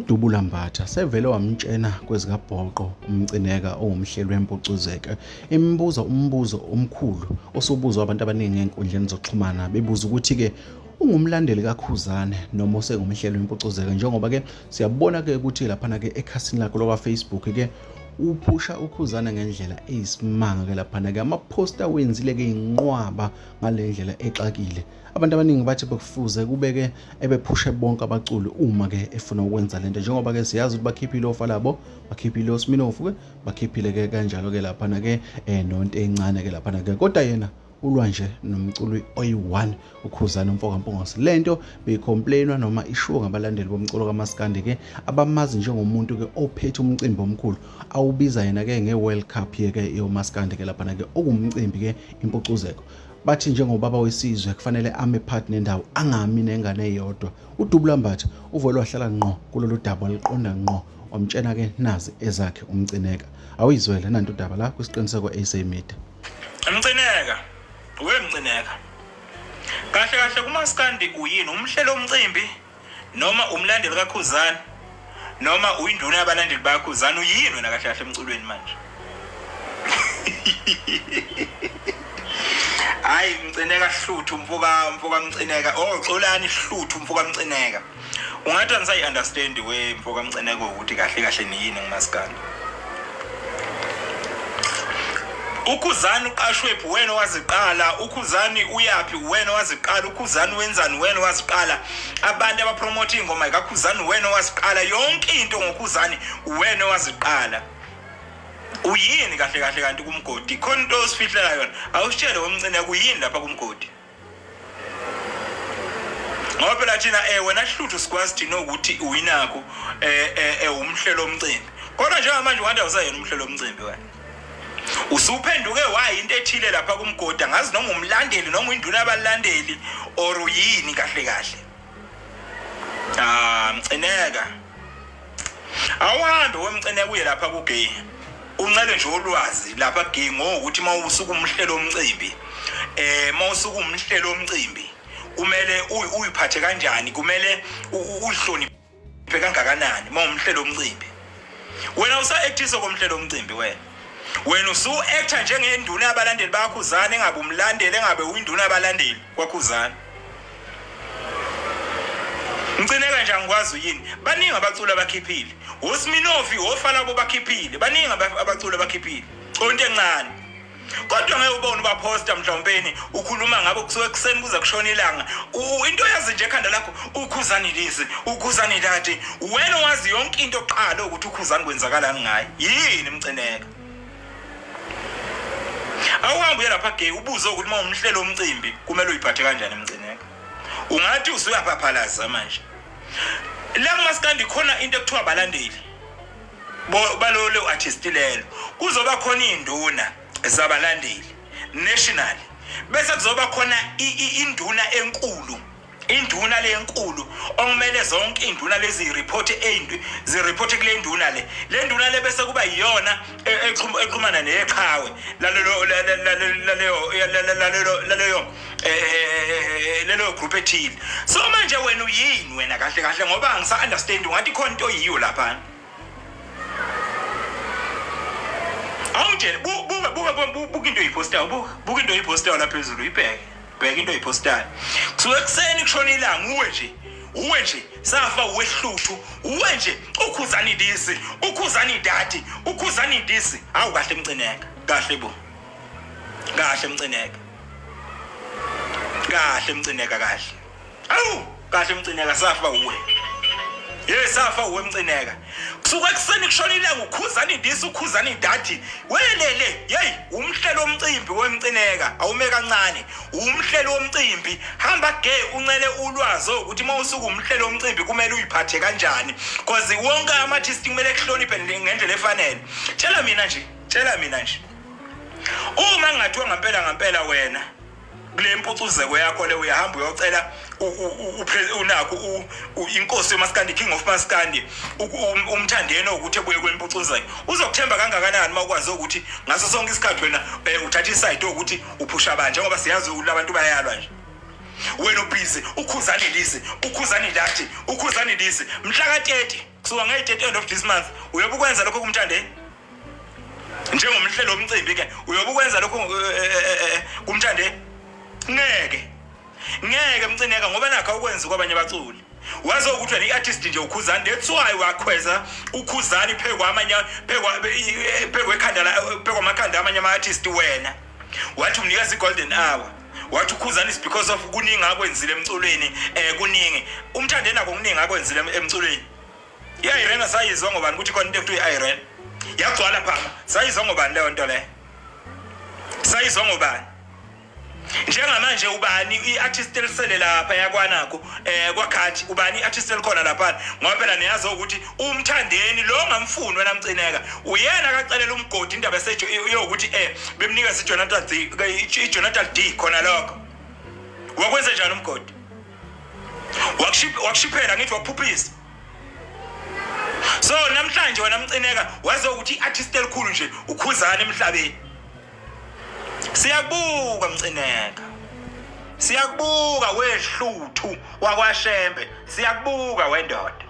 UDubula Mbatha sevele wamtshena kwezikabhoqo uMcineka owumhleli wempucuzeko embuza umbuzo omkhulu osubuzwa abantu abaningi enkundleni zokuxhumana bebuza ukuthi-ke ungumlandeli kaKhuzane noma usengumhleli wempucuzeko njengoba-ke siyabona-ke ukuthi laphana-ke ekhasini lakho lokwa-Facebook-ke uphusha uKhuzane ngendlela eyisimanga-ke laphana-ke amaphosta wenzile-ke inqwaba ngale ndlela exakile. Abantu abaningi bathi bekufuze kubeke ebephushe bonke abaculi uma ke efuna ukwenza lento njengoba ke siyazi ukuthi bakhiphile ofalabo bakhiphile osminofu ke bakhiphile ke kanjalo ke laphana ke eh, nonto encane ke laphana ke kodwa yena ulwa nje nomculi oyi-one uKhuzani umfoka Mpungose. Lento beyicomplainwa noma ishiwo ngabalandeli bomculo kaMaskandi ke abamazi njengomuntu ke ophethe umcimbi omkhulu awubiza yena ke nge-World Cup yeke yoMaskandi ke laphana ke okumcimbi ke impucuzeko. Bathi njengobaba wesizwe kufanele ame phakathi nendawo angami nengane eyodwa. UDubula Mbatha uvele wahlala ngqo kulolu daba waliqonda ngqo wamtshena ke nazi ezakhe uMcineka. Awuyizwele nantu udaba la kwisiqiniseko SA Media. Mcineka, we Mcineka. Kahle kahle kumaskandi uyini umhlelo omcimbi noma umlandeli kaKhuzani noma uyinduna yabalandeli baKhuzani uyini wena kahle kahle emculweni manje hayi mcineka hluthu mfoka mfoka mcineka oh xolani hluthu mfoka mcineka ungathi angisayi understand we mfoka mcineka ukuthi kahle kahle niyini ngumaskandi ukhuzani uqashwephi wena owaziqala ukhuzani uyaphi wena owaziqala ukhuzani wenzani wena owaziqala abantu abapromotha iy'ngoma kakhuzani wena owaziqala yonke into ngokhuzani wena owaziqala uyini kahle kahle kanti kumgodi khona into osifihlela yona awusitshele wemncine kuyini lapha kumgodi ngoba phela thina eh wena hluthu sikwazi thina ukuthi uyinakho eh, eh, eh umhlelo omcimbi kodwa njengamanje wanda usayena umhlelo omcimbi wena usuphenduke wayi into ethile lapha kumgodi angazi noma umlandeli noma induna yabalandeli or uyini kahle kahle ah mcineka awuhambe wemcineka uye lapha kugay uncele nje ulwazi lapha gay ngokuthi uma usuke umhlelo omcimbi eh uma usuke umhlelo omcimbi kumele uyiphathe kanjani kumele uhloniphe kangakanani uma umhlelo omcimbi wena usa-actisa komhlelo omcimbi wena wena usu-actor njengenduna yabalandeli bakhuzane engabe umlandeli engabe uyinduna yabalandeli kwakhuzane Ngicine nje angikwazi uyini. Baningi abaculi abakhiphile. Osminofi, ofalabo bakhiphile. Baningi abaculi abakhiphile. Into encane. Kodwa ngeke ubone ubaposta mhlawumpeni ukhuluma ngabo kusuke ekuseni kuze kushona ilanga. Into yazi nje ekhanda lakho ukhuzani lisi, ukhuzani lati. Wena wazi yonke into oqala ukuthi ukhuzani kwenzakalani ngaye. Yini mcineka? Awuhambe uye lapha gay ubuze ukuthi uma umhlelo umcimbi kumele uyiphathe kanjani emcineka. Ungathi usuyaphaphalaza manje. La kumaskandi khona into ekuthiwa abalandeli. Balolo artist lelo. Kuzoba khona induna zabalandeli national. Bese kuzoba khona induna enkulu induna lenkulu okumele zonke induna lezi report eyindu zireport kule nduna le le nduna le bese kuba iyona e, exhumana neqhawe lalelo laleyo lalelo laleyo e, e, lelo group ethile so manje wena uyini wena kahle kahle ngoba angisa understand ungathi khona into oyiyo lapha awungitshele buka buka buka into oyipostayo buka buka into oyipostayo lapha phezulu ibheke bheka into oyiphostayo kusuke ekuseni kushona ilanga uwe nje uwe nje safa uwehluthu uwe nje ukhuzani disi ukhuzani dati ukhuzani disi awu kahle mcineka kahle bo kahle mcineka kahle mcineka kahle awu kahle mcineka safa uwe ye safa uwe mcineka kusuka ekuseni kushona ilanga ukhuzani ndisi ukhuzani dadi welele yeyi umhlelo womcimbi wemcineka awume kancane umhlelo womcimbi hamba ge uncele ulwazi ukuthi uma usuke umhlelo womcimbi kumele uyiphathe kanjani cause wonke ama-artist kumele kuhloniphe ngendlela efanele tshela mina nje tshela mina nje uma ngingathiwa ngampela ngampela wena kule mpucuzeko yakho le uyahamba uyocela unakho inkosi yomaskandi king of maskandi umthandeni ukuthi ebuye kwempucuzeko uzokuthemba kangakanani uma ukwazi ukuthi ngaso sonke isikhathi wena eh, uthatha isayidi ukuthi uphusha abantu njengoba siyazi ukuthi abantu bayalwa nje Wena ubhizi ukhuzani lisi, ukhuzani lathi, ukhuzani lisi. Mhla ka-30 kusuka ngeyi-30 end of this month uyobe ukwenza lokho kumthandeni. Njengomhlelo womcimbi ke uyobe ukwenza lokho eh, eh, eh, kumthandeni. Ngeke. Ngeke mcineka ngoba nakho awukwenzi kwabanye abaculi. Wazi ukuthi wena i-artist nje ukhuzani that's why wakhweza ukhuzani phekwa amanye phekwa phekwa ekhanda phekwa amakhanda amanye ama-artist wena. Wathi umnikeza i-golden hour. Wathi ukhuzani is because of kuningi akwenzile emculweni eh kuningi. Umthandeni nako kuningi akwenzile emculweni. I-Irene sayizwa ngobani ukuthi khona into ekuthiwa i-Irene. Yagcwala phama. Sayizwa ngobani leyo nto leyo? Sayizwa ngobani? Njengamanje ubani i-artist elisele lapha yakwanakho eh kwakhathi ubani i-artist elikhona lapha ngoba phela niyazi ukuthi umthandeni lo ngamfuni wena mcineka uyena akacelela umgodi indaba esejo yokuthi eh bemnikeza iJonathan D iJonathan D khona lokho wakwenza njani umgodi wakushiphela ngithi wakuphuphisa so namhlanje wena mcineka wazi ukuthi i-artist elikhulu nje ukhuzana emhlabeni Siyakubuka Mcineka. Siyakubuka wehluthu wakwaShembe. Siyakubuka wendoda.